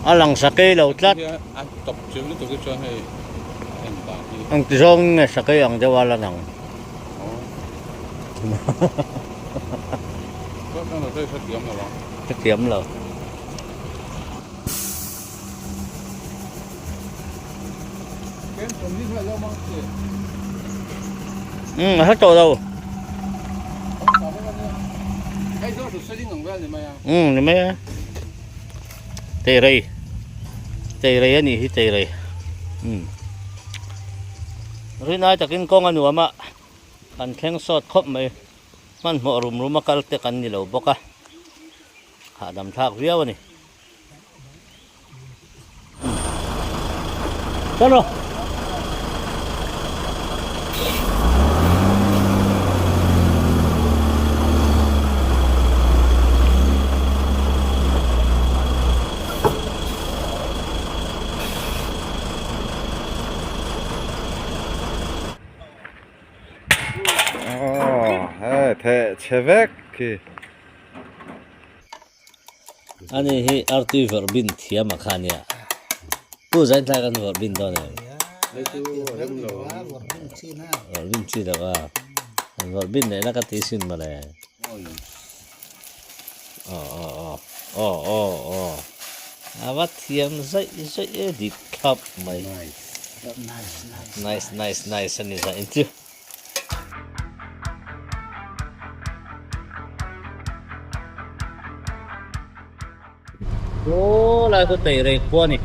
A lang sakei lo tlat. A tawp chiang lutuk hi chuan hei en dan hi. Engti zawng nge sakei ang deuh a lan ang. Hrethiam lo. Umm a hre tawh lo. Umm ni mai a. Teirei teirei a nih hi teirei umm rinai takin kawng a nuam a kan thleng sawt khawp mai hmanhmawh rum rum a kal te kan ni lo bawk a hahdam thlak viau a ni. Chalo. Oh, hei theh chhe vek khi. Ani hi artui vawrh bin thiam a kha nia. Pu zain thlai kan vawrh bin dawn em? Vawrh bin chi lo a. An vawrh bin leh na ka ti sin mawle. Aw aw aw aw aw aw a va thiam zaih zaih e dik thlap mai. Nice nice nice a ni zaih chu. Aw lai khu tei rei khua a ni.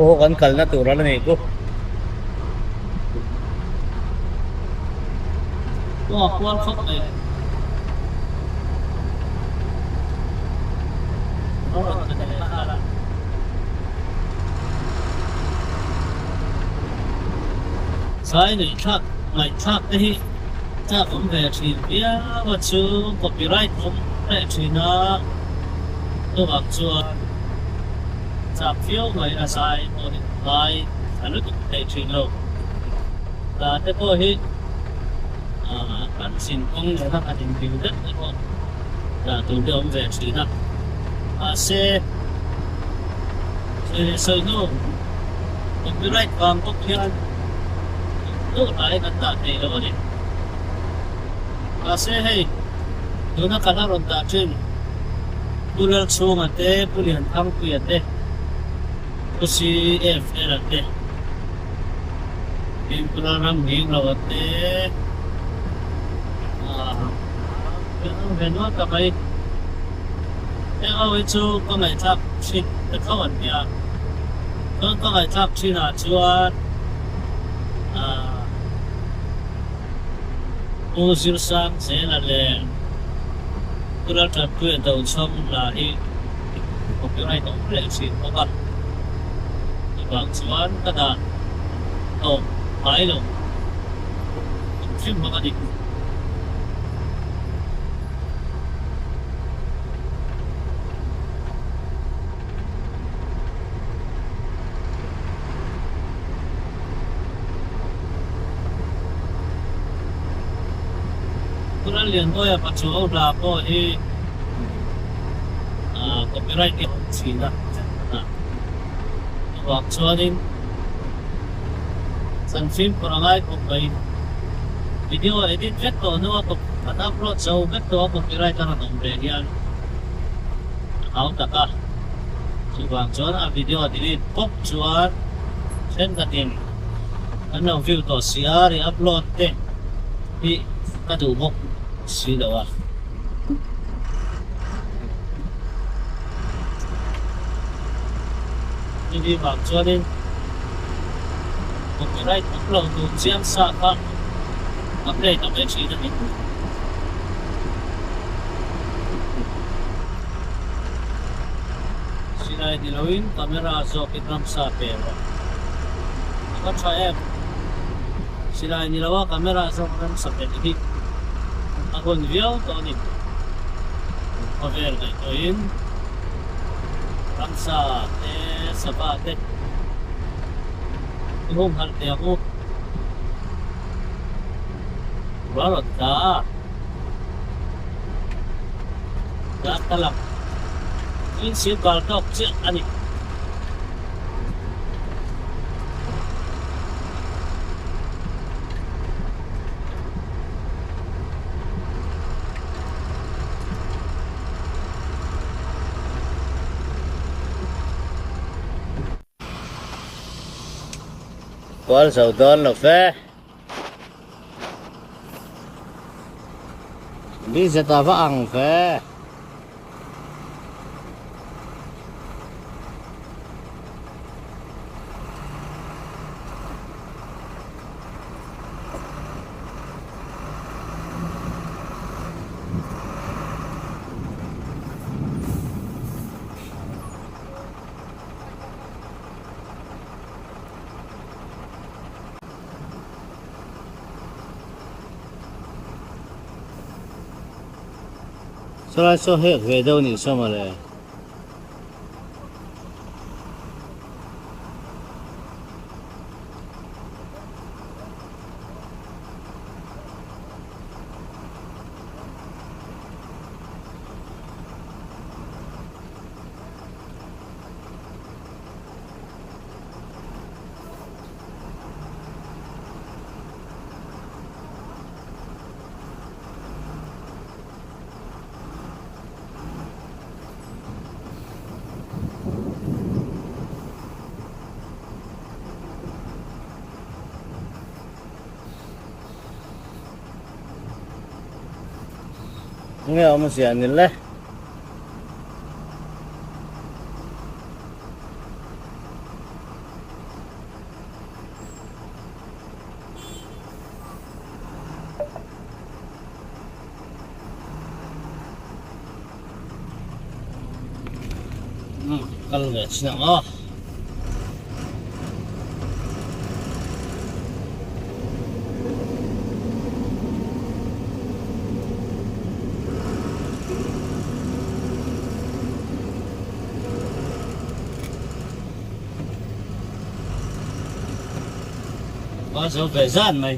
Aw kan kalna tur a la nei ku. Aw a kual khawp mai. Zai ngaihthlak ngaihthlak te hi chak awm ve thin viau a chu copyright awm leh thin a chuvang chuan chak viau mai a zai pawh hi ngai tha lutuk thei thin lo hla te pawh hi kan zin kawng nena kan inpil vek te pawh dah tur te awm ve thin a mahse sawi leh sawi hnu copyright vang bawk hian duh hlai kan dah thei lo a ni. Mahse hei tuna ka la rawn dah thin Pu Lalchhunga te, Pu Lianthangpuia te, Pu CFL-a te, Tin Pu Lalramngingloa te, aah ve nual ta mai. Heng ho hi chu ka ngaihthlak thin ta tho an nia. Chuan ka ngaihthlak thinah chuan aah Pu Zirsang Zela leh Pu Laltanpuia Dochhawm hla hi copyright a awm leh thin bawk a. Chuvang chuan ka dan tawp ngai lo hrim hrim bawk a ni. Tunah Lianmawia Pachuau hla pawh hi copyright hi a awm thin a, chuvang chuanin San fimkhur a ngai khawp mai. Video edit vek tawh hnua kan upload zo vek tawh a copyright a rawn awm ve hian a hau tak a. Chuvang chuan a video delete pawp chuan thenkhatin an lo view tawh si a, ri upload te hi ka duh bawk si lo a. Chumi vang chuanin copyright awm lo tur chiang sa kha a play ta mai thin a ni. Silai ni loin camera zawkin ramsa pe rawh. A va tha em? Silai ni loa camera zawk ramsa pe hi a hun viau tawh a ni. Khawvel ngaihtuahin. Ramsa te, sava te i humhalh teh ang u. Rual rawn tla a. Darthlalang inchhir bal tawk chiah a ni. Kual zo dawn lo fe. Bi zet a va ang ve. Chulai saw hek ve deuh nih saw mawle. Nge awmzia ni le. Kal ve chin ang aw. Ba zo ve zan mai.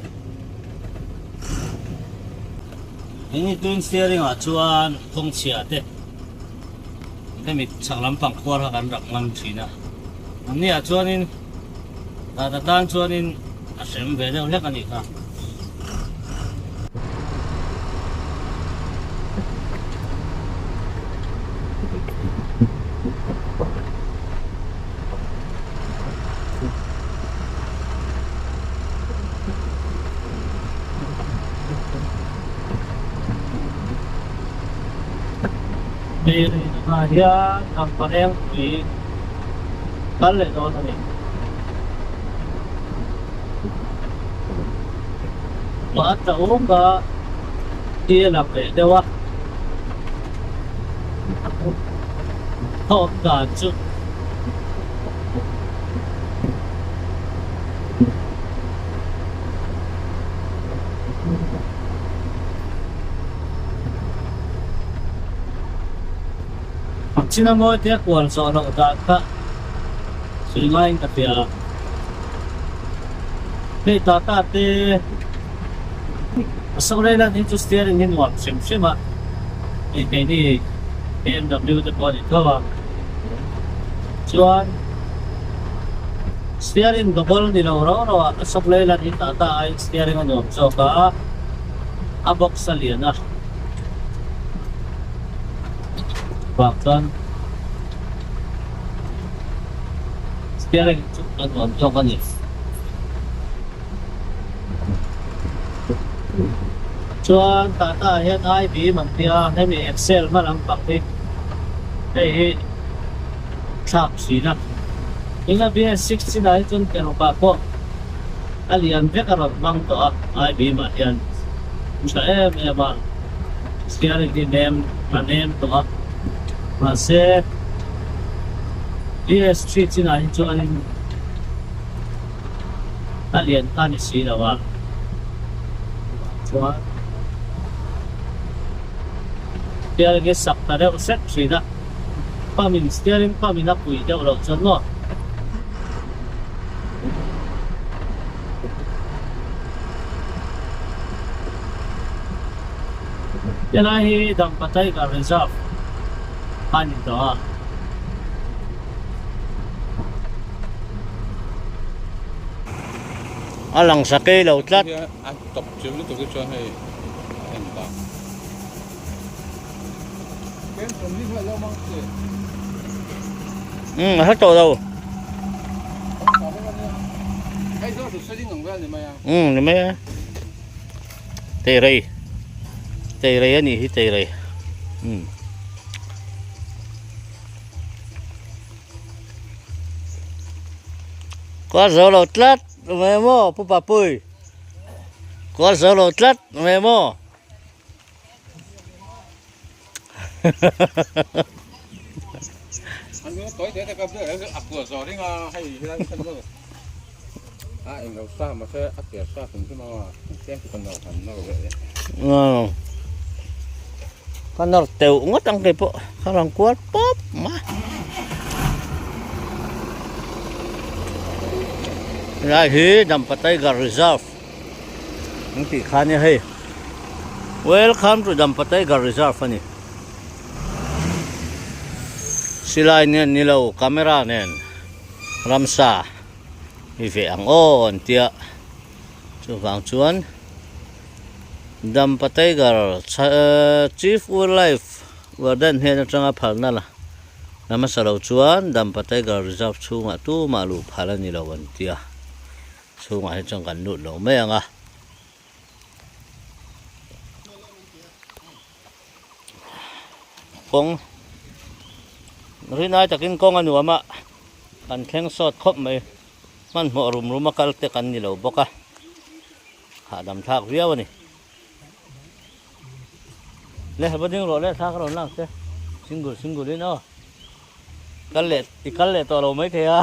Heng twin steering ah chuan kawng chhia te hemi chhak lampang khuar kha kan rak ngam thin a. An ni ah chuanin Tata tan chuanin a hrem ve deuh hlek a nih kha. Hei ah hian Dampa Engpui kal leh dawn a ni. A tla awm a ti a lang leh deuh a thawm dan chu. China mawi te kual zawh loh dan kha sawi ngaiin ka hria a. Hei Tata te a saw rei lan hi chu steering hi nuam hrim hrim a, hei keini BMW te pawh a ni tho a. Chuan steering double ni lo rau rau a, a saw rei lan hi Tata aiin steering a nuam zawk a, a box a lian a. Vang chuan steering chu a nuam zawk a ni. Chuan Tata ah hian I beam an tia hemi Excel hma lampang hi hei hi thlak thin a. Tin a BS six chinah hi chuan kerawkah pawh a lian vek a rawn hmang tawh a I beam ah hian tha em em a. Steering hi nem a nem tawh a mahse BS three chinah hi chuanin a lian kha a ni si lo a chuan steering hi sak ta deuh hret thin a pump in steering pump in a pui deuh loh chuan maw. Helai hi Dampa Tiger Reserve. a ni tawh a. A lang sa kei lo tlat. A tawp chiam lutuk hi chuan hei a en ta. Umm a hre tawh lo. Umm ni mai a. Teirei teirei a nih hi teirei umm. Kual zo lo tlat mai maw Pu Papui kual zo lo tlat mai maw. Ka nawr teuh ngawt ang kei pawh ka rawn kual pawp mai. Helai hi Dampa Tiger Reserve an tih kha ania hei Welcome to Dampa Tiger Reserve a ni. Silai nen ni lo camera nen ramsa i veh ang aw an tia chuvang chuan Dampa Tiger Chief Wildlife Warden hnen atanga phalna la la hmasa lo chuan Dampa Tiger Reserve chhungah tumah luh phal a ni lo an tia chhungah hi chuan kan lut lo mai ang a. Kawng rinai takin kawng a nuam a kan thleng sawt khawp mai hmanhmawh rum rum a kal te kan ni lo bawk a hahdam thlak viau a ni le va ding rawh le thla ka rawn lak che single single in aw kal leh i kal leh tawh lo maithei a.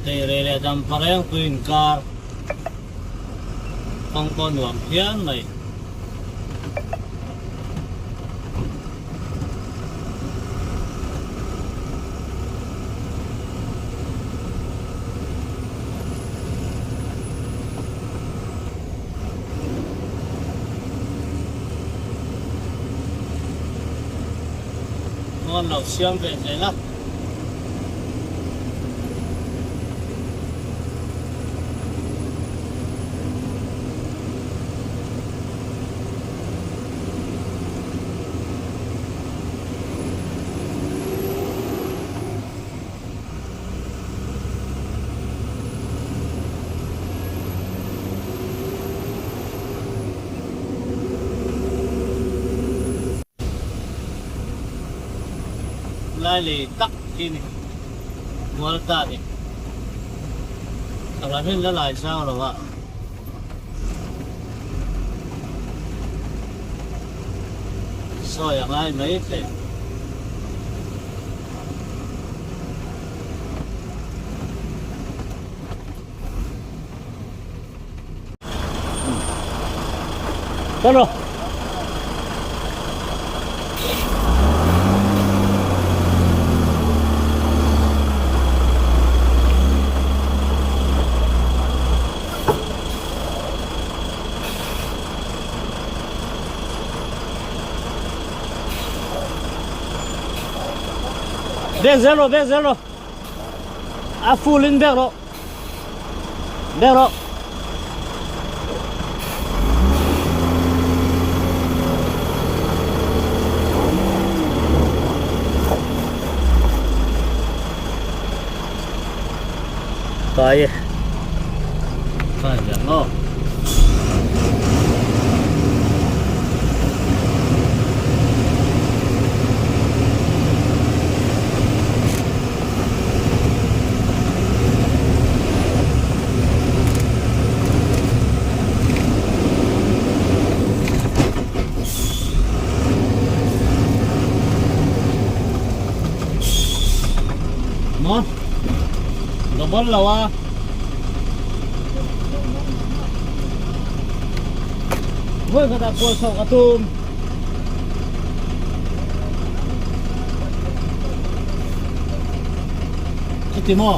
Teirei leh Dampareng pui inkar kawng pawh nuam phian mai. Ngawn lo siam ve zel a. Lai lei tak hi ni mual ta ni a ram in la lai zau lo a. Sawi a ngai mai thei. Talo. Bek zel rawh, bek zel rawh. A full in bek rawh. Bek rawh. Kai. Kai bek maw. Maw? Double lo a. Vawi khatah kual chhoh ka tum. Chuti maw?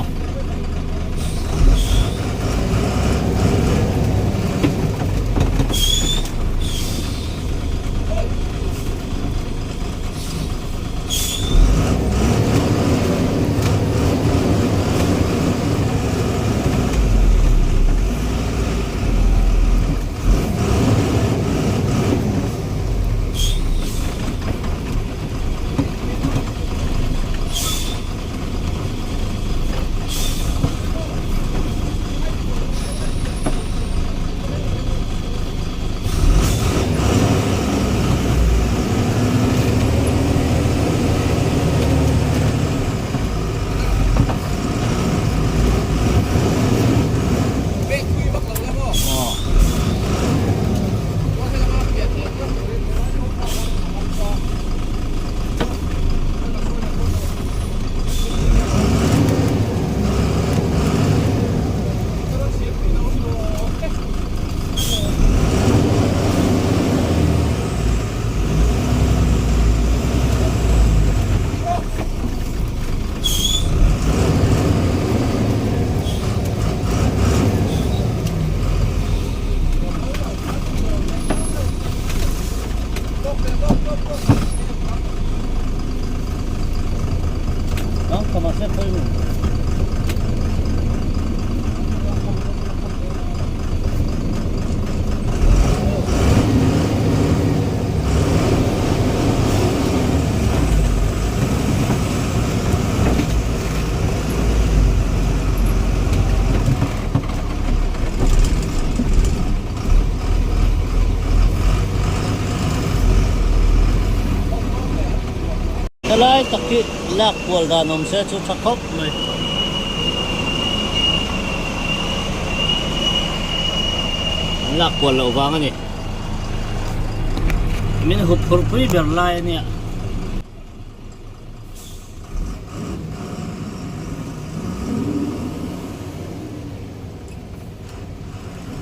Helai tak hi lak kual dan awm se chu tha khawp mai. An lak kual loh vang a ni. Min hup phurh pui ber lai a nia.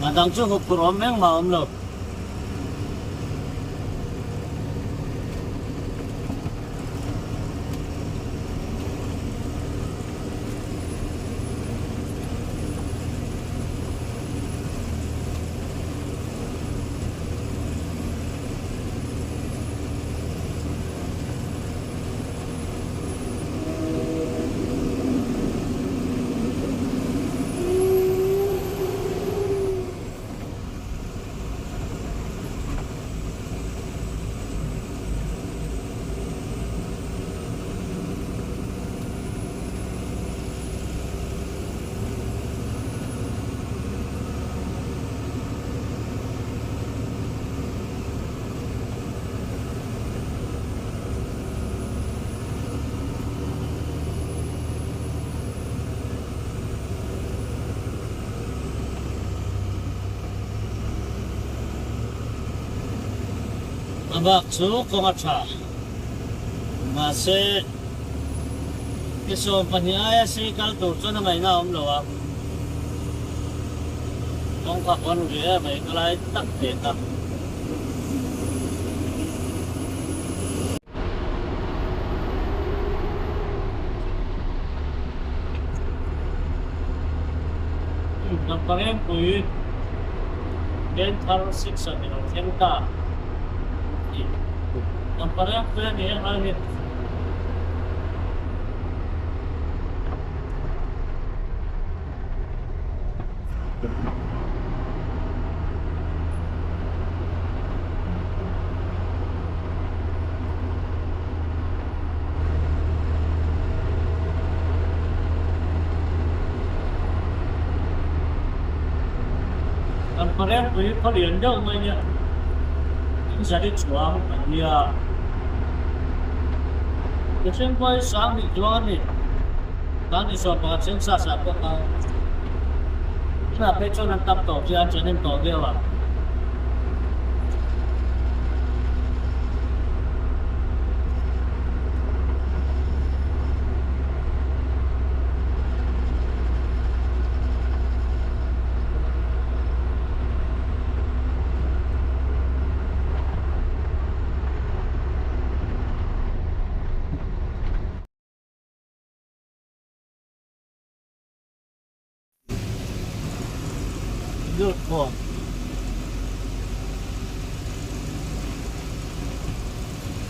A dang chu hup phurh awm engmah a awm lo. A bak chu kawng a tha. Mahse, ke 12 aia sei kal tur chuan a ngaihna a awm lo a. Kawngka kawn ri em ai ka lai tak ve ta. Damparengpui Venthar section i lo thleng ta tih Damparengpui a ni em ai hi. Kan Parengpui khaw lian deuh mai nia in zari chuang an nia. Mihring pawh hi sang nih chuang a ni. Tan i sawm pakhat cheng sa sa pawh kha tunah phei chuan an tam tawh chiah an thahnem tawh viau a. lut khawm.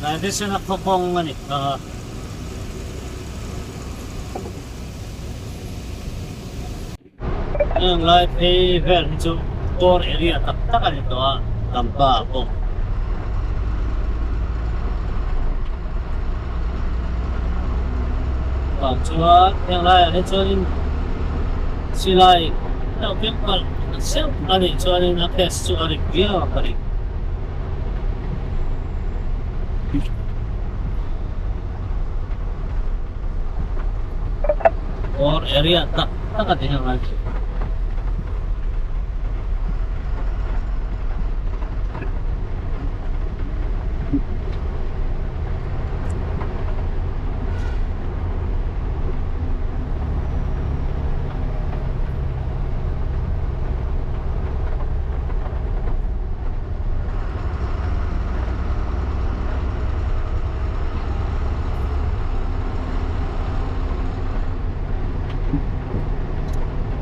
Diversion a khaw kawng a ni kha. Heng lai phei vel hi chu core area tak tak a ni tawh a, Dampa ah pawh. Vang chuan heng laiah hi chuanin silai deuh keng palh zeuh a nih chuanin a case chu a rik viau ang ka ring. Core area tak tak a ti heng lai chu.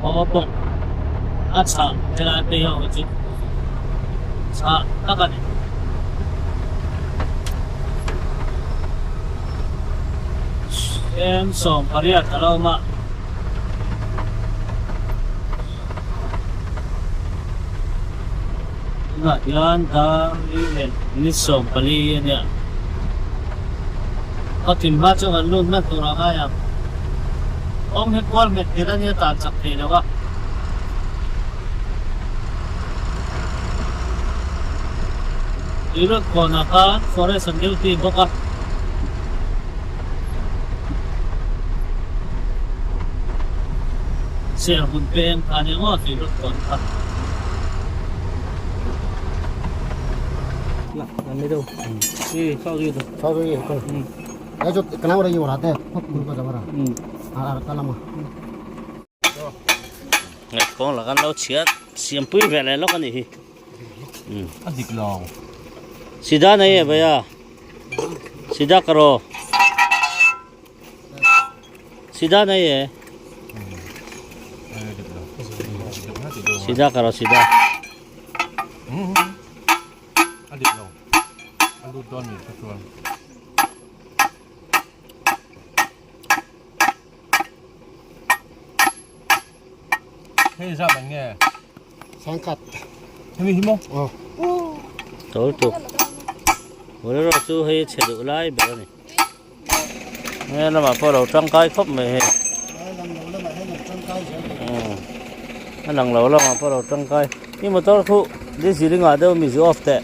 Aw bawk a chhah helai phei ho hi chu chhah tak a ni. Tlem 18 a lo awm a. Tunah hian dar li leh minute 14 a nia. Ka thim hma chu kan lut hman tur a ngai ang. Kawng hi kual nghet nghet a nia tan chak thei lo a. Tuilut kawnah khan forest an duty bawk a. Serhmun peng kha nia maw tuilut kawn kha. Ngaihkawng la kan lo chhiat siampui ve leh lawk a nih hi. A dik lo. Sida nei e bhaiya. Sida karo. Sida nei e. Sida karo sida. A dik lo. A lut dawn ni ka chuan. Hei zat ang nge? Sangkhat. Hemi hi maw? Aw. Tol tuk. Bolero chu hei chhe duh lai ber a ni. He lamah pawh lo tangkai khawp mai hei. A lang lo lamah pawh lo tangkai. I motor khu diesel i ngah deuh mi zu off teh.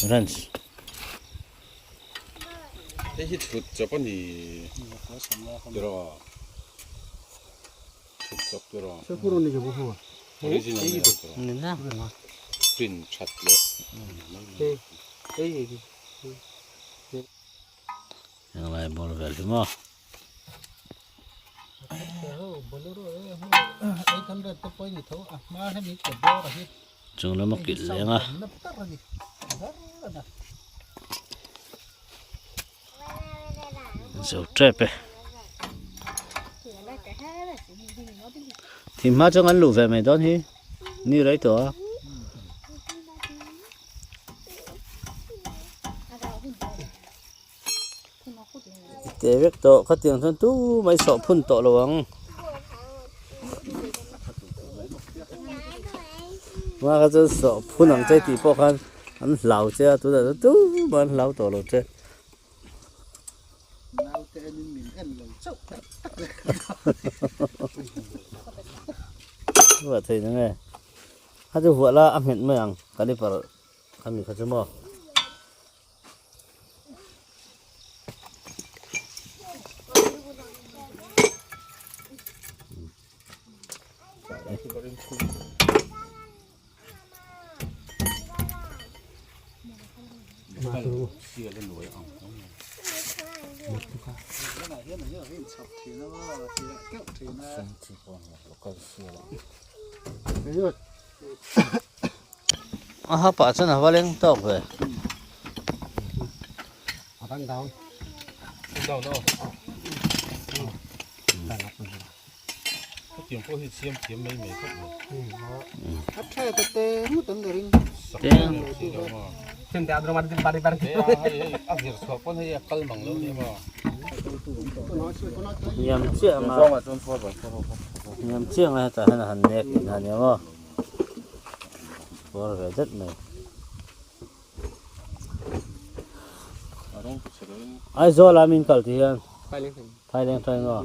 Wrench. Hei hi thut chawp a ni tiraw thut chawp tiraw original ni lo tiraw print that leh Englai bawr vel hi maw. Chung lama kilh leng a. Zo tep e. Thim hma chuan kan luh ve mai dawn hi ni rei tawh a. Teh vek tawh khatiang chuan tu mai sawh phun tawh lo ang. Hma kha chuan sawh phun ang che tih pawh khan an hlau che a tunah chuan tu mah an hlau tawh lo che. Ruah thei na nge kha chu vuah la a nghet mai ang caliper khami kha chu maw. A ha pah chuan a va leng tawk ve. Hniam chiah anga hniam chiah anga hetah hian a han nek tihna a nia maw pawr ve det mai. Aizawl ah min kal tih hian Phaileng thleng maw.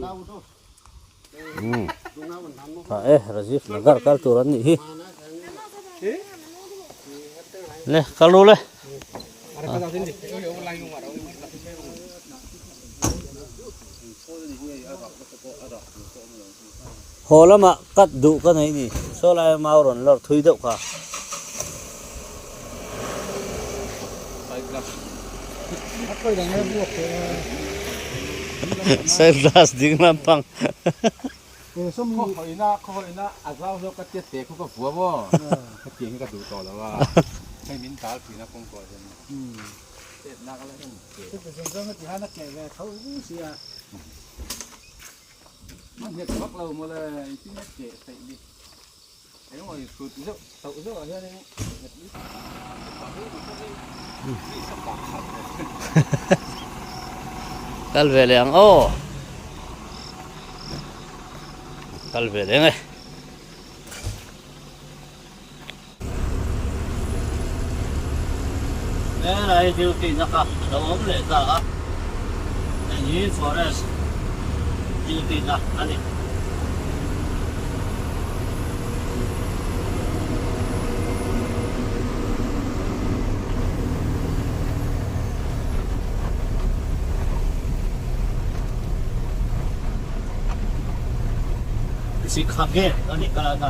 Umm tha e Rajiv Nagar kal tur an nih hi le kal ru le. Haw lamah cut duh ka nei ni saw lai mau rawn lawr thui deuh kha. Side glass ding lampang. Kal ve leh ang aw kal ve leh ang e. Helai duty na kha a lo awm leh ta a hei hi forest duty na a ni. Sikha gate a ni ka lak a.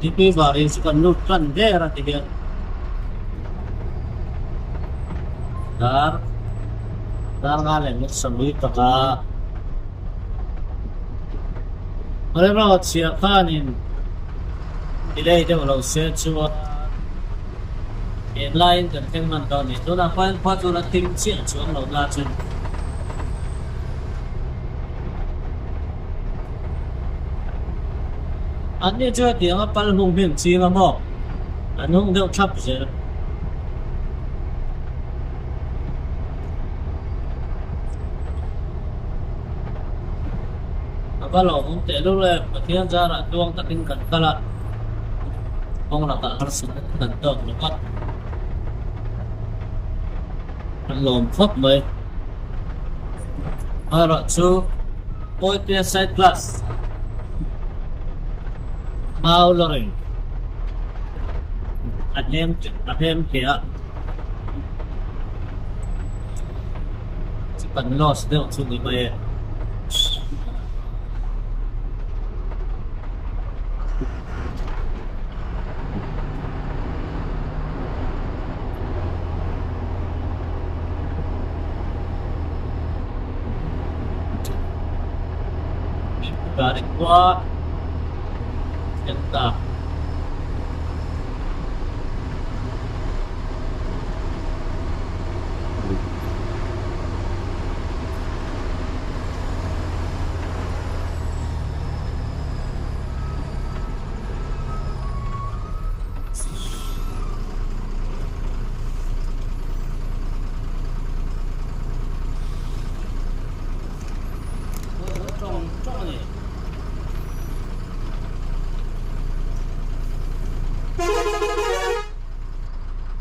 Dp varin chu kan lut tan der a ti hian dar dar nga leh minute sawmli panga Awle chhiah khanin delay deuh lo se chuan enlaiin kan thleng hman dawn a ni. Tunah pawh hian khua chu la thim chiah chuang lo na chu. An ni chu hetiang a pal hung hming ching a maw? An hung deuh thlap zel. A va lawmawm teh lul e, Pathian zarah tluang takin kan kal a, kawng lakah harsatna te kan tawk lo a, kan lawm khawp mai. Erawh chu Pawite side glass mau lawrin a hnem a hnem hle a, chu kan loss deuh chu ni mai e. Gari khua thleng ta.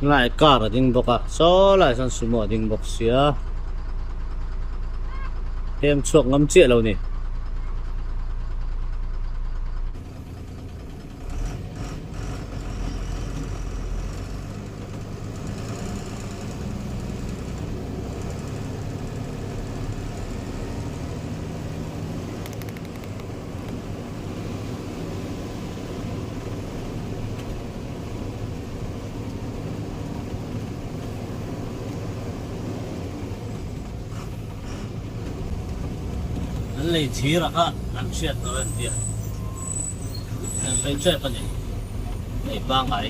Lai car a ding bawk a saw lai sawn sumo a ding bawk sia hem chhuak ngam chiah lo ni. An lei thir a kha an hriat lo en tia an phei tep a ni lei pangngai.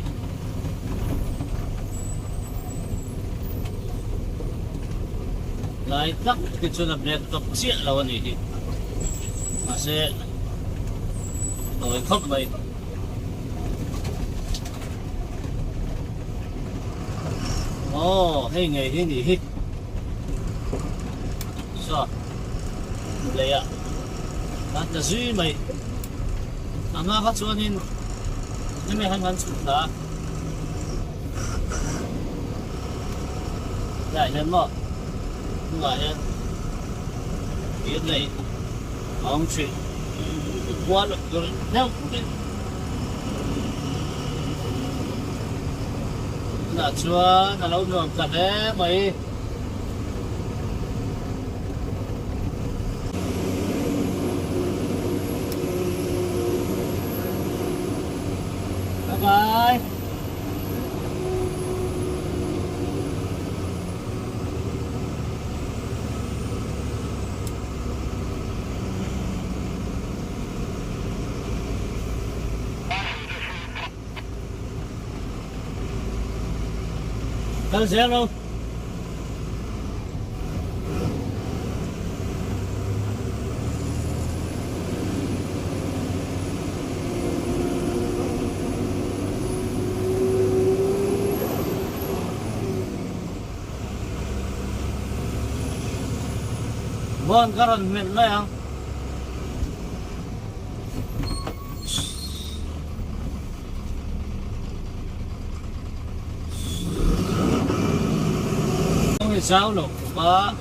Lai tak te chuan a black top chiah lo a nih hi mahse tawi khawp mai. Aw hei ngei hi nih hi. Saw lei ah kan ta zui mai a hma kha chuanin hemi han kan chhuk thla a tlaiah hian maw hnungah hian thir lei a awm thin kual tur deuh in tunah chuan a lo nuam ta hle mai. Bye bye. Kal zel lo. Vawn ka rawn hmelh mai ang. Kawng hi zau lo khawp a.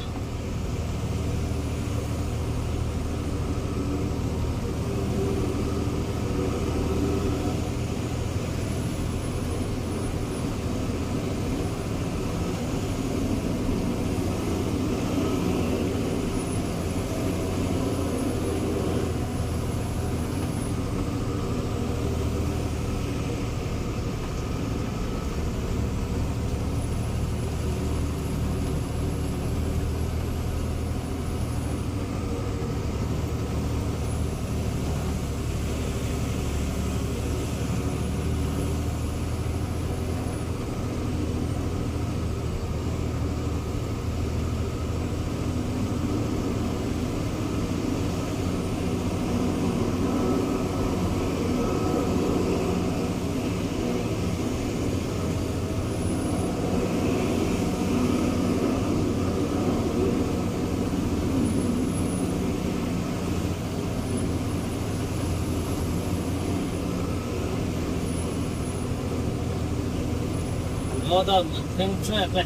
Godown an thleng ṭep e.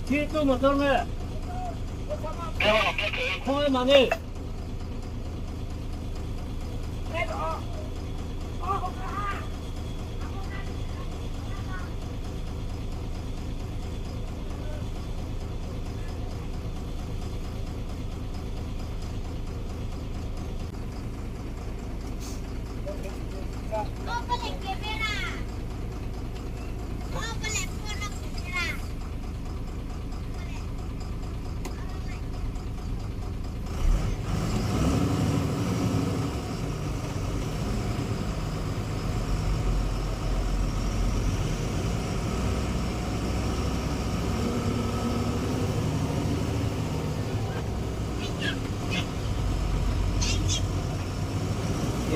Thi tu motor nge? Khawi mani?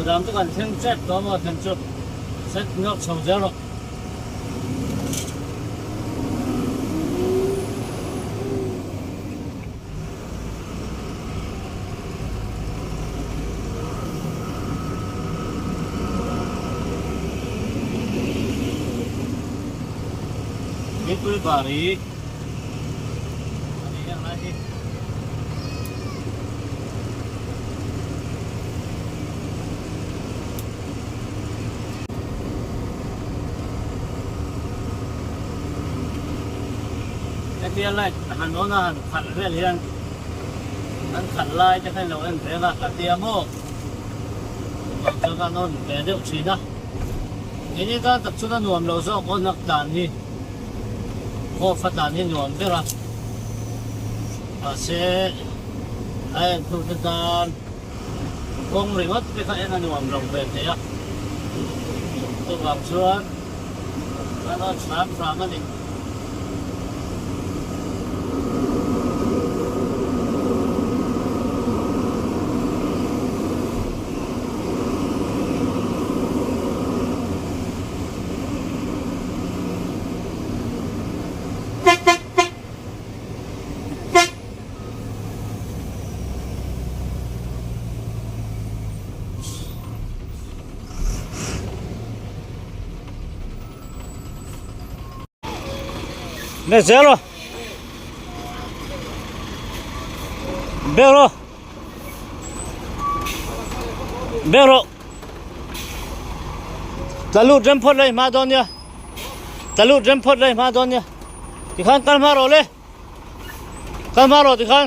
Kudam chu kan thleng tep tawh maw thlen chu set nawk chho zel rawh. Tuipui bari a ni heng lai hi. Hetia light han on a han khalh vel hian an khalh lai te kha in lo en ve ang a ka tia maw chuvang chuan ka han on ve deuh thin a keini tan tak chuan a nuam lo zawk aw nak tlan hi off a tlan hi nuam ber a mahse a en hnu te tan kawng ringawt te kha en a nuam lo ve thei a chuvang chuan ka han on hram hram a ni. Nè zel rawh. Bel rawh. Bel rawh. Tla lut rem phawt lai hma dawn nia. Tla lut rem phawt lai hma dawn nia. Tikhan kal hma rawh le. Kal hma rawh tikhan.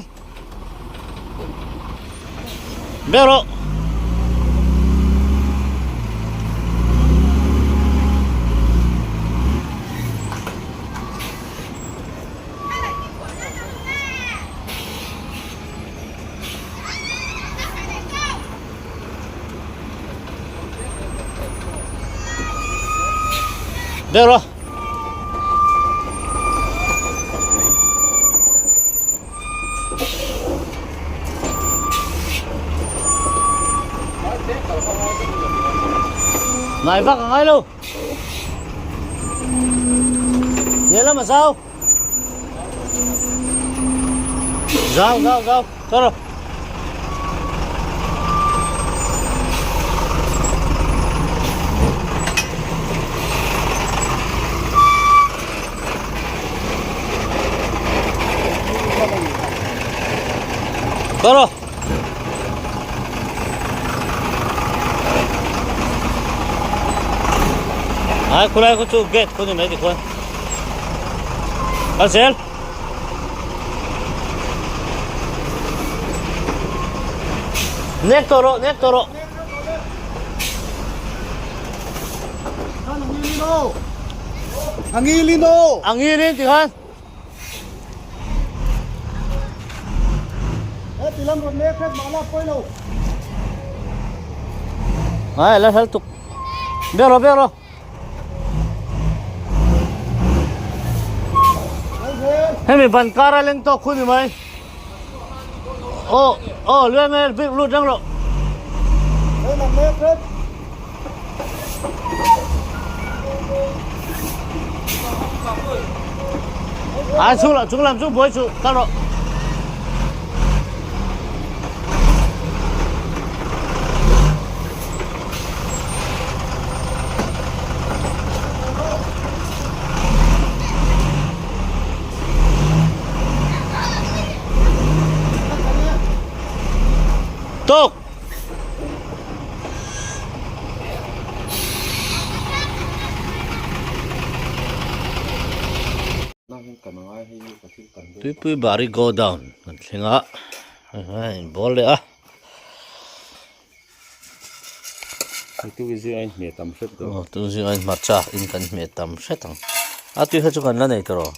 Bel rawh. Bel rawh. Ngai vak a ngai lo. Lehlam a zau. Zau zau zau. Kal rawh. Kal rawh. Ai khulai khu chu gate khu ni mai tikhuan. Kal zel. Nek tawh rawh, nek tawh rawh. A ngilin aw. A ngilin ti khan. He ti lam rawn nek hret mah la pawi lo. Ai la hral tuk. Bel rawh, bel rawh. Hemi ban kar a leng tawk khu ni mai. Aw, aw, luai mai bik lut reng rawh. Ai chung lam chung lam chu buai chu kal rawh. Tuk. Tuipui bari go down kan thleng a hei in ball leh a. Tu zing a inhmeh tam hret dawn. Aw tu zing a inhmarcha in kan hmeh tam hret ang. A tui kha chu kan la nei tawh rawh.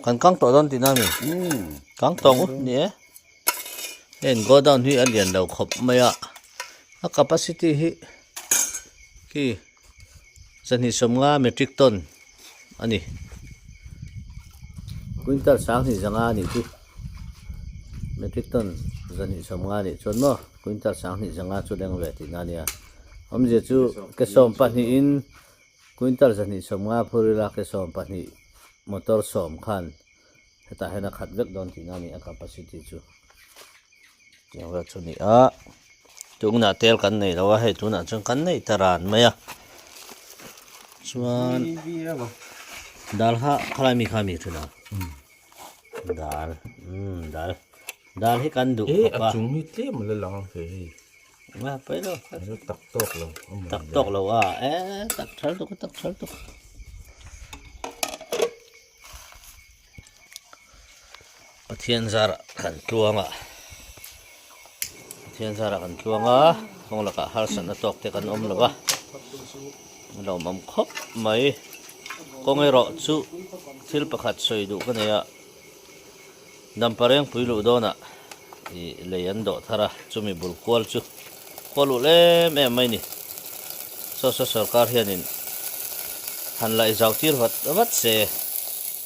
Kan kang tawh dawn tihna a mi? Kang tawh ang u ni e. Heng go down hi a lian lo khawp mai a. A capacity hi khi zahnih sawmnga metric ton a ni. Quintal sanghnih zanga a nih chu metric ton. 250 nih chuan maw quintal 20 zanga chu leng ve tihna a nia. Awmzia chu ke sawm pahnihin quintal 250 phur ila ke sawm pahnih motor sawm khan hetah hian a khat vek dawn tihna a ni a capacity chu. Tiang vel chu a ni a, tunah tel kan nei lo a hei tunah chuan kan nei ta ran mai a chuan dal kha khalai mi kha mi thin a dal umm dal dal hi kan duh khawp a. A chung hi tlem a la lang ang thei hei. A pawi lo. Tak tawk lo. Tak tawk lo a e tak thal tuk a tak thal tuk. Pathian zarah kan tluang a, Pathian zarah kan tluang a, kawng lakah harsatna tawk te kan awm lo va, a lawmawm khawp mai. Kawng erawh chu thil pakhat sawi duh ka nei a, Dampareng pui luh dawnah ih lei an dawh thar a, chumi bul kual chu kual ulh em em mai ni. Saw saw sorkar hianin han laih zau tir vat vat se.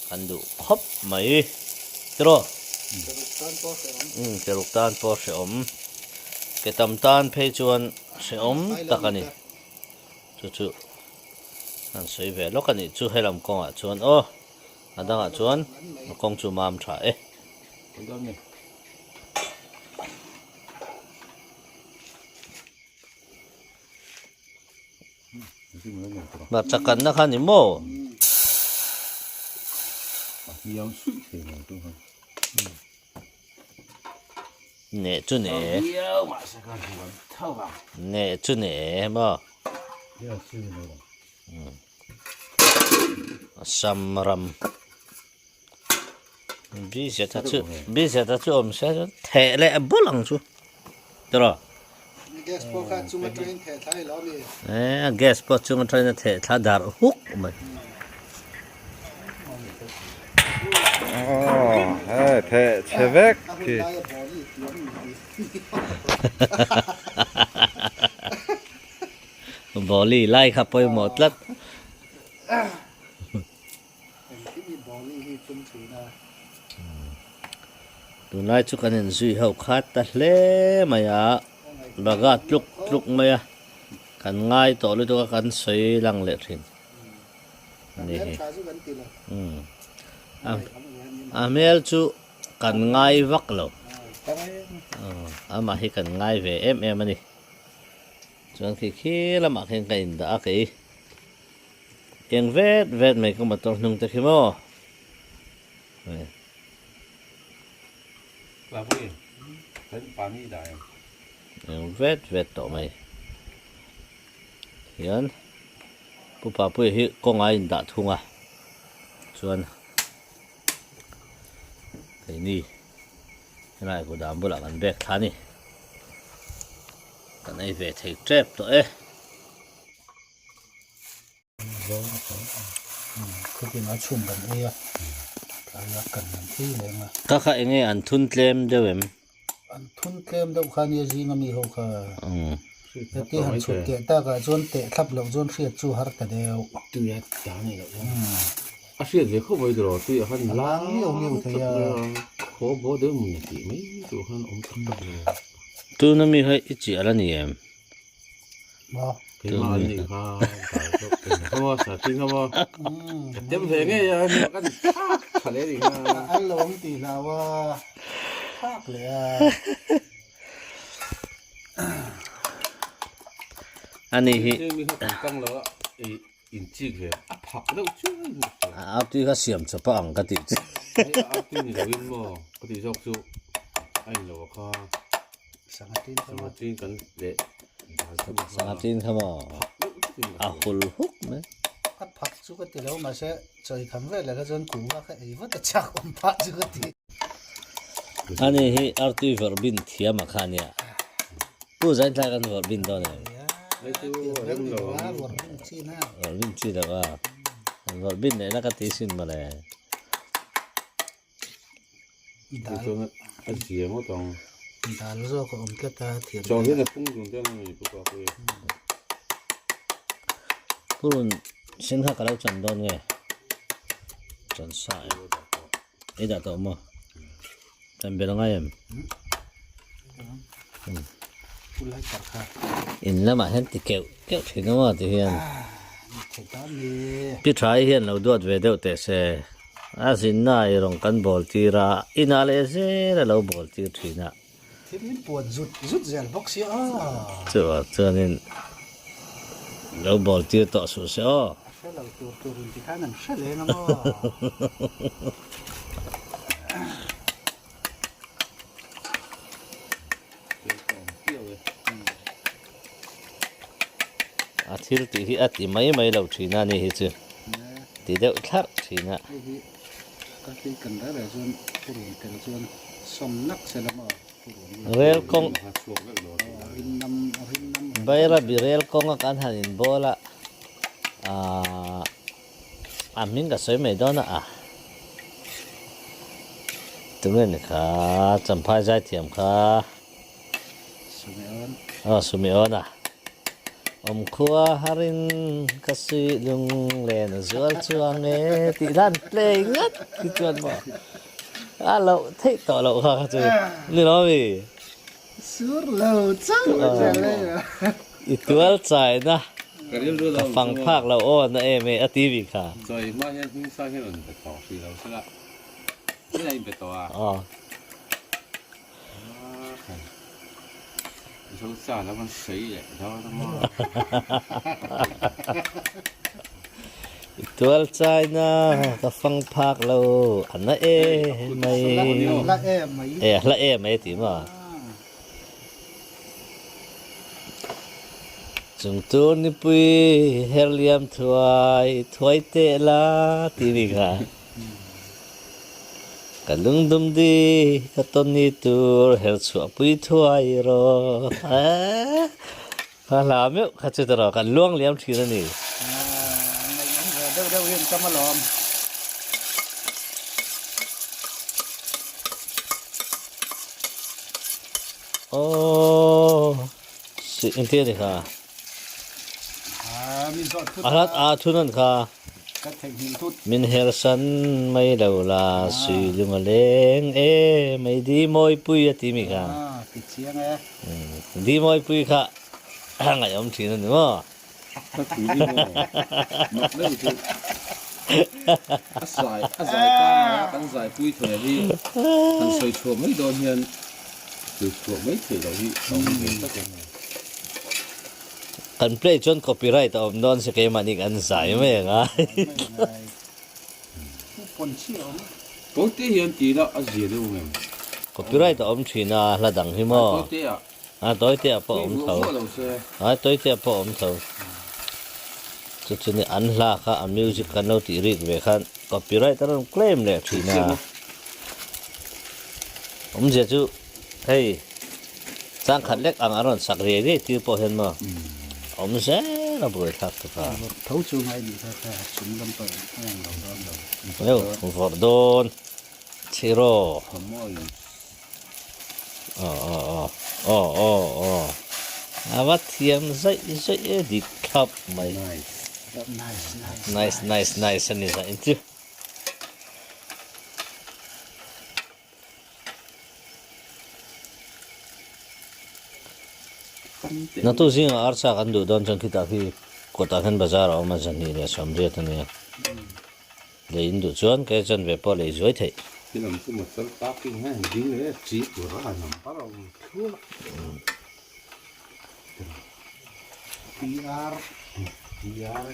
Kan duh khawp mai tiraw? Keruk tan pawh hrehawm. Umm keruk tan pawh hrehawm. Ke tam tan phei chuan hrehawm tak a ni. Chu chu an sawi ve lawk a nih chu helam kawngah chuan aw a dangah chuan a kawng chu mam tha e. Hmarcha kanna kha ni maw? Neh chu ne. Neh chu ne maw? Assam ram. Bizet a chu bizet a chu awm se chuan theh leh bawlh ang chu tiraw. Gas pawh kha chung atangin theh thla i lo a mi? E gas pawh chung atangin a theh thla dar huk mai. Aw hei theh chhe vek khi. Bawli lai kha pawimawh tlat. Engkim hi Bawli hi tum thin a. Tunlai chu kan inzui ho khat ta hle mai a, baga tluk tluk mai a, kan ngai tawh lutuk a kan sawi lang leh thin a ni hi. A hmel chu kan ngai vak lo, amah hi kan ngai ve em em a ni. Chuan khi khi lamah khian ka indah a kei. Eng vet vet mai ka motor hnung te khi maw. Eng vet vet tawh mai. Hian Pu Papuia hi kawnga a indah thung a. Chuan keini helai kudam bulah kan bag thla a ni. Kan ei ve thei tep tawh e. Ka kha enge an thun tlem deuh em? An thun tlem deuh kha nia zing ami ho kha. Heti han chhut keh tak ah chuan teh thlap loh chuan hriat chu har ta deuh. Tui a ta nei loh chuan a hriat ve khawp mai tiraw tui ah khan lang miau miau thei a. Khaw baw deuh mun tih mai tur khan awm tak tak lo. Tuna mi kha i chiah la ni em? Keimah an nih kha kha sa tin kha maw ka tem ve ngei a kan thak tha leh nih kha an lo awm tih hlau a thak leh a ani hi mi kha kan tang lo a in chik ve a phak deuh chu a tui kha siam chawp a ang ka tih chu a tui ni lo in maw ka tih zawk chu a in lo kha Sangatin kan leh Sangatin kha maw a hul huk mai. A phak chu ka ti lo mahse chawi tham vel ah kha chuan kuhva kha ei vat a chak awm phah chu ka ti. Ani hi artui vawrh bin thiam a kha ania. Pu Zainthlai kan vawrh bin dawn em? Vawrh bin chin a. Vawrh bin chin a va. Vawrh bin lehna ka ti sin mawle. Dal a zia ngawt ang. Dal zawk a awm tlat a thiam. Chaw hian a pung dun te ang ni pupa pui. Purun sen kha ka lo chan dawn nge? Chan sa em? I dah tawh maw? Chan bel ngai em? In lamah hian ti keuh keuh thin a maw ti hian pi tha hi hian lo duat ve deuh teh se a zinna i rawn kan bawl tir a inah leh zel a lo bawl tir thin a. Thil in puan zut zut zel bawk sia a. Chuvang chuanin lo bawl tir tawh suh se aw. A hre lo tur tur in ti khan an hre leng a maw. A thil tih hi a ti mai mai lo thin a ni hi chu ti deuh thlarh thin a. Hei hi ka tih kan reh reh chuan purun tel chuan sawm nak se la maw purun hi. Rel kawng Bairabi rel kawnga kan han inbawl a aaa. A hming ka sawi mai dawn a a. Tunge ni kha Champhai zaithiam kha. Sumiawn. Aw Sumiawn a. Awmkhua harin ka suih lunglen a zual chuang e tih hlan play ngat hi chuan maw a loh theih tawh loh kha kha chu ni lo mi. Sur lo chauh a zel e. I tual chaina ka fang phak lo aw na em e a ti vi kha. Chawi hma hian hming sang hian rawn be tawh hrih lo sela hming a inbe tawh a. Aw. Zo cha lam an sawi leh dawn a maw. I tual chaina ka fang phak lo a na em mai. Hla em mai. E hla em mai ti maw. Chung tur nipui herliam thuai thuai teh la ti mi kha. Ka lungdum di ka tawn ni tur her chhuah pui thuai rawh. Ka hla meuh kha chu tawrh kan luang liam thin a ni. Ngaihawm ve deuh deuh hian ka malawm. Aww si engtin a ni kha? A hlat a thun an kha. Min hersan mai lo la sui lung a leng e mai di mawipui a ti mi kha. Di mawipui kha ngaihawm thin a ni maw? Ka thu hi maw mak deuh chu a zai a zai pangai a kan zai pui thei hi han sawi chhuah mai dawn hian sawi chhuah mai theih loh hi a awm ve tlat a. Kan play chuan copyright a awm dawn se keimahni kan zai mai ang a. Tawite hian tih lah a zia deuh ang em? Copyright a awm thin a hla dang hi maw? Tawite ah. A tawite ah pawh a awm tho. A tawite ah pawh a awm tho. Chu chu ni an hla kha a music kan lo tih rik ve khan copyright a rawn claim leh thin a. Awmzia chu hei changkhat lek ang a rawn sak riai riai tir pawh hian maw awm zel a buaithlak tuk a. Vawrh tho chu ngai nih kha kha chung lam pawh a ang lo dawn lo. Vawrh dawn chhiraw. Aw aw aw aw aw aw a va thiam zaih zaih e dik thlap mai. Nice nice nice a ni zaih chu. Natu zingah arsa kan duh dawn chuan khitah khi kawtah khian bazar a awm a zahnih leh sawmriat a nia. Lei in duh chuan kei chuan ve pawh lei zuai theih. Khi lam chu motor parking hian an ding leh chi tur a han par a awm thluah. PR. PR.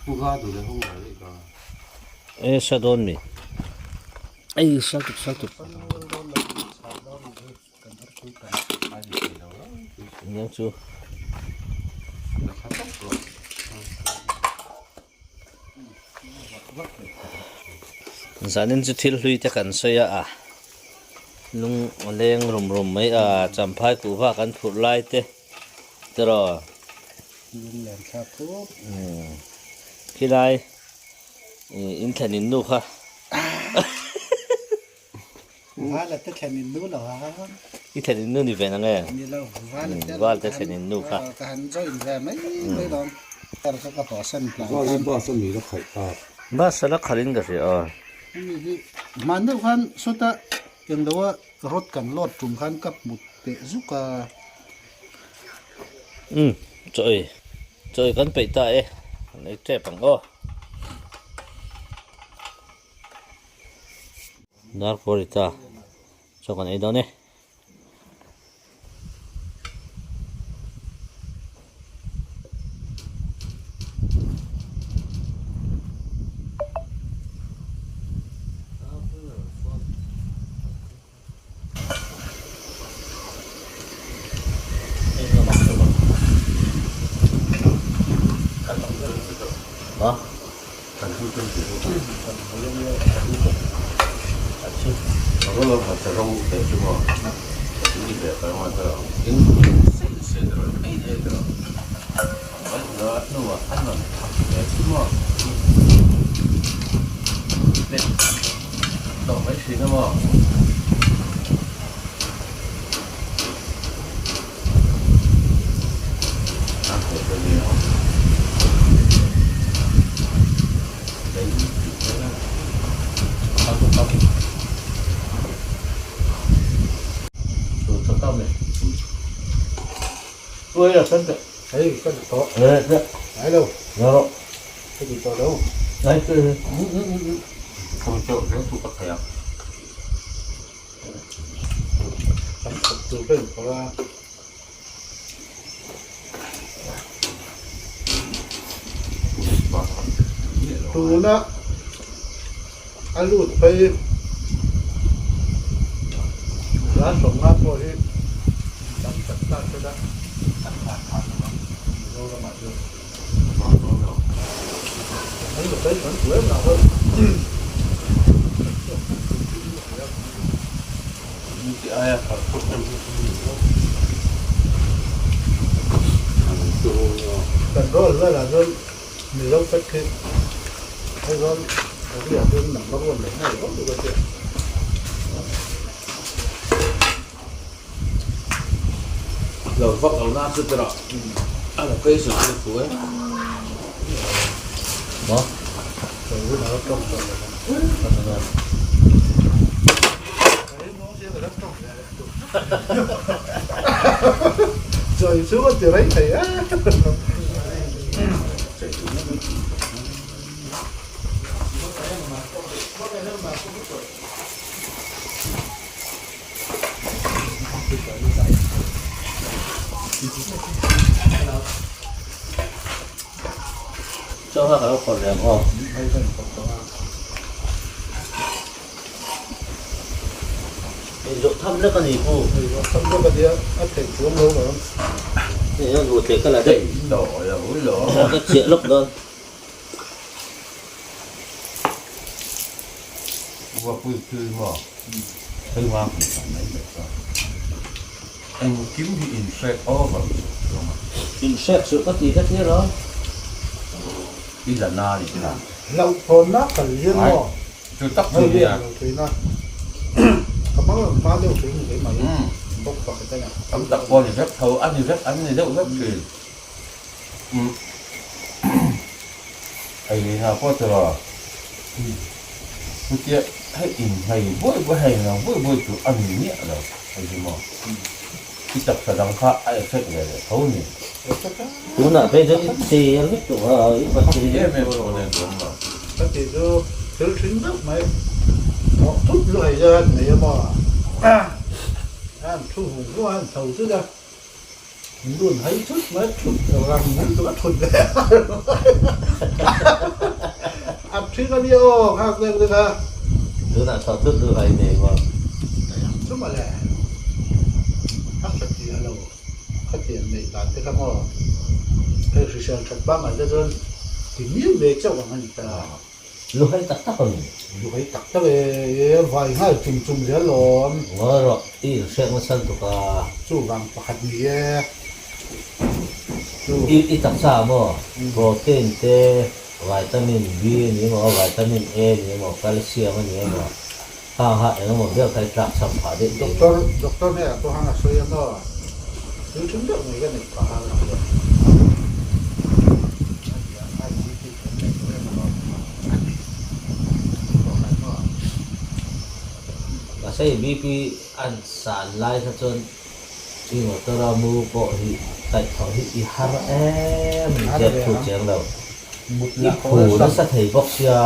Pu ga duh leh hung lo leh ka. E sa dawn mi. Ei sa tuk sa tuk. Eng chu. Zanin chu thil hlui te kan sawi a a lung a leng rum rum mai a champhai kuhva kan phurh lai te tiraw khilai in thlen in nu kha. Vala te thlen in nu lo a. I thlen in nu ni ve na nge? Ni lo, vala te Val te thlen in nu kha. Ka han join ve mai mai lawm. Tar kha ka haw san hlai khan. Val bus a mi la khalh tak. Bus a la khalh in ka hria aw. Hemi hi hman deuh khan sawta eng lo a. Rod kan load tum khan ka hmu teh zuk a. Umm chaw ei chaw ei kan peih ta e kan ei tep ang aw. Darkaw ri ta chaw kan ei dawn e. Tuna a lut phei za sawmnga pawh hi tam tak tak te la an hman phah lo ang Mizoramah chuan. Control velah chuan Mizo fat khi Aizawl area chuan number one leh nghal vak duh a tia. Lo vak lo na chu tira a location chu thu e. Maw? Chawi chu a ti rei thei a. Chaw kha ka lo khawrh leh ang aw. Ei zawh tham lek a ni pu. Ei zawh tham lek a nia, a theih chuang lo ang. Hei a ruah teh ka la daih. Ka chiah lawk dawn. Engkim hi inhrek over chu chuang a. Inhrek suh ka ti ka tir a. I la na ni kha. Hlauhthawnna kal hian maw? Chu tak chu nia. Lo thin a. Ka hmang ang hma deuh thin hle mai bawk pakhat a ni. Tam tak pawh ni vek tho a ni vek an ni deuh vek thin. Hei ni hna pawh tiraw chutia hei inhmei buai buai hei inang buai buai chu a ni miah lo hei hi maw i taksa dang kha a effect ve leh tho ni. Tunah phei chuan i cher vek tawh a i patling em em pawh nen awm lo. Ka tih chu thil thin deuh mai thawh thut lu hei hian nei a maw an thu vung vung a an tho zut a. Lun hai thut mai thut rang mai chu a thut ve a thing a nia aw nghak deuh deuh a. Tunah thaw thut lu hai nei maw? Chu mawle a hre lo khatiang neih dan te kha maw hei hrisel that pangngai te chuan ti miau ve chauh ang a ni ta. Lu hai tak tak a ni. Lu hai tak tak e, vai nghal chum chum zel lawm. Ngawi rawh, i inhriat nasa lutuk a. Chuvang pakhat ni e. Chu. I taksa ah maw protein te, vitamin B a ni emaw, vitamin A a ni emaw, calcium a ni emaw, hang ha eng emaw ber kha i tlak cham phah daih daih. Doctor, doctor hnenah pawh hang a sawi a maw? Thil ṭhin deuh mai ka neih phah a lo tia. Mahse i BP an san lai kha chuan i motor a mu pawh hi kaihthawh hi i har em ni zep thu chiang lo. I phu nasa thei bawk sia.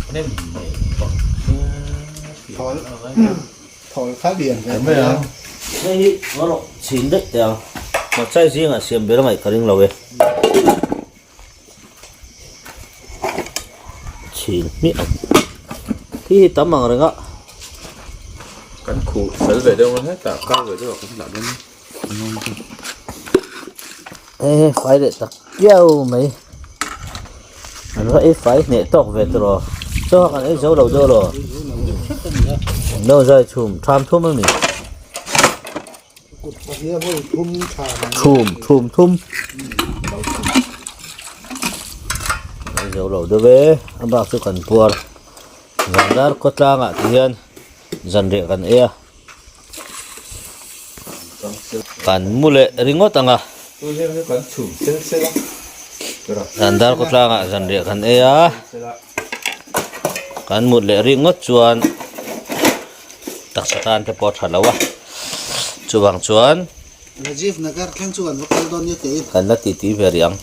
Hnem mai bawk sia. Thawl kha lian ve mai a. Hei hi rawh chhin daih teh ang. Hmachai zingah siam ber ngaih ka ring lo e. Chhin hmiah ang. Khi hi tam ang reng a. Kan khuh fel ve deuh a hetah kar ve deuh ah kan dah dawn a. Hei hei fai leh tak piau mai. An va ei fai hneh tawk ve tawh chaw kan ei zo lo deuh lo. No zai chhum tham thum a mi. Chhum thum thum. Ei zo lo deuh e a bak chu kan puar. Zandar khawtlangah ti hian zanriah kan ei a. Kan mu leh ringawt ang a. Zandar khawtlangah zanriah kan ei a. Kan mut leh ringawt chuan taksa tan te pawh a tha lo a. Chuvang chuan kan la titi ve rih ang.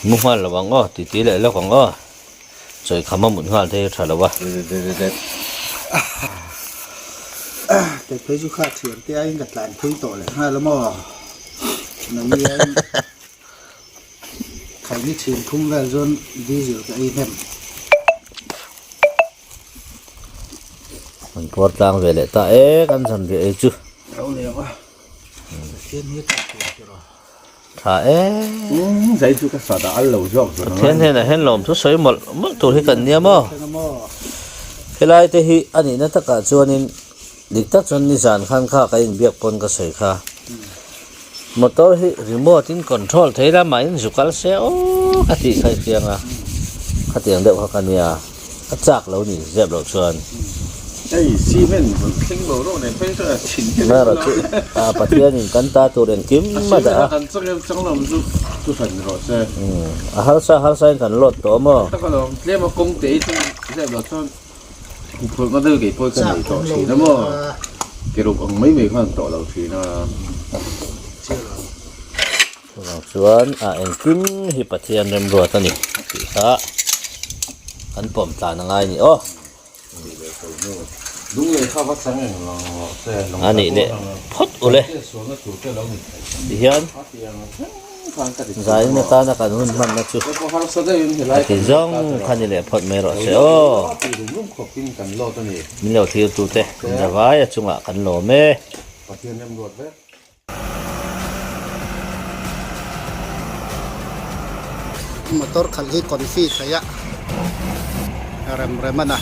Mu nghal lo ang aw, titi leh lawk ang aw. Chawi kham a mut nghal te hi tha lo a. Kei phei chu kha thian te aiin ka tlan phui tawh leh nghal a maw? Nangni aiin khaini chhin thum vel chuan diesel ka ei hnem. An puar tlang ve leh ta e kan zan ve ei chu. Lo leng a. Pathian hi tha tur tiraw. Tha e. Zai chu ka sa dah al lo zawk zawk. Pathian hnenah hian lawm thu sawi mawlh mawlh tur hi kan nia maw? Helai te hi a nihna takah chuanin dik tak chuan nizan khan kha ka inbiak pawn ka sawi kha. Motor hi remote in control thei la mah in zu kal se aw ka tih kha i hriang a. Khatiang deuh kha ka nia. A chak lo ni zep loh chuan. Hei cement rawn thleng lo rawh nen phei chuan a thin hian a lo a Pathianin kan ta tur engkim a dah a. Kan changel chang lo chu chu hran ni rawh se. A harsa harsa in kan load tawh a maw. Tak alawm tlem a kawng te hi chu zep loh chuan huphurh na deuh kei pawh ka nei tawh thin a maw. Ke ruk ang mai mai khan tawh lo thin a. Chuvang chuan a engkim hi Pathian remruat a ni tih kha kan pawm tlan a ngai a ni aw. A nih leh phawt ule tihian zain atana kan hun hmanna chu a ti zawng kha ni leh phawt mai rawh se aw. Min lo thlir tute zavai a chungah kan lawm e. Motor khalh hi confi theih a rem rem a na.